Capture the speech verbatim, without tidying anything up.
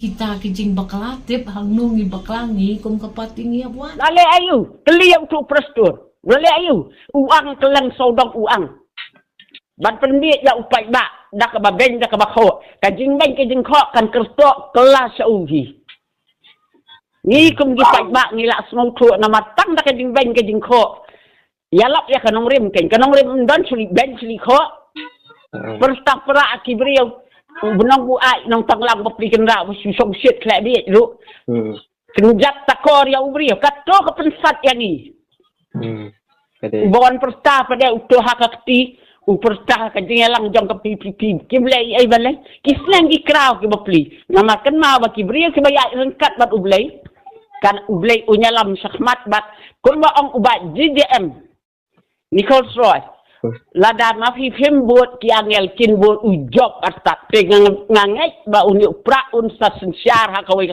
Kita ki jingbakla tip hangno ngi bakla ngi kum ka party ngi ïa buan. La leh aïu, kylli ïa utu u pastor. La leh aïu, u ang kylleng sawdong u ang. Ban pynbiej ïa u paidbah da kaba beiñ da kaba khoh. Ka jingbeiñ ka jingkhoh kan kyrtoh kylla sha u hi. Ngi kum ki paidbah ngi la sngewthuh namar tang da ka jingbeiñ ka jingkhoh. Ïalap ïa ka nongrim kein, ka nongrim ym don shu leit beiñ shu leit khoh. Pyrta pra ki briew. U Bnong u ai nongtang lang bapli kynrah ba shu shong shit khleh biej ruh. Kynjat takor ïa u briew, kato ka pynsat ïa ngi. U ba wan pyrta pat de uto ha ka kti, u pyrta ha ka jingïalang jong ka P P P. Ki Blei ei ba lei, ki sneng ki kraw ki bapli. Namar kynmaw ba ki briew kiba ïaid ryngkat bad U Blei, kan U Blei un ïalam shakhmat bad kumba ong u Bah J J M Nichols Roy. Lada ma phi phim bud ki angel kin bud u Job artat. Te nga, nga ngeit ba une u prah un sa synshar ha kawei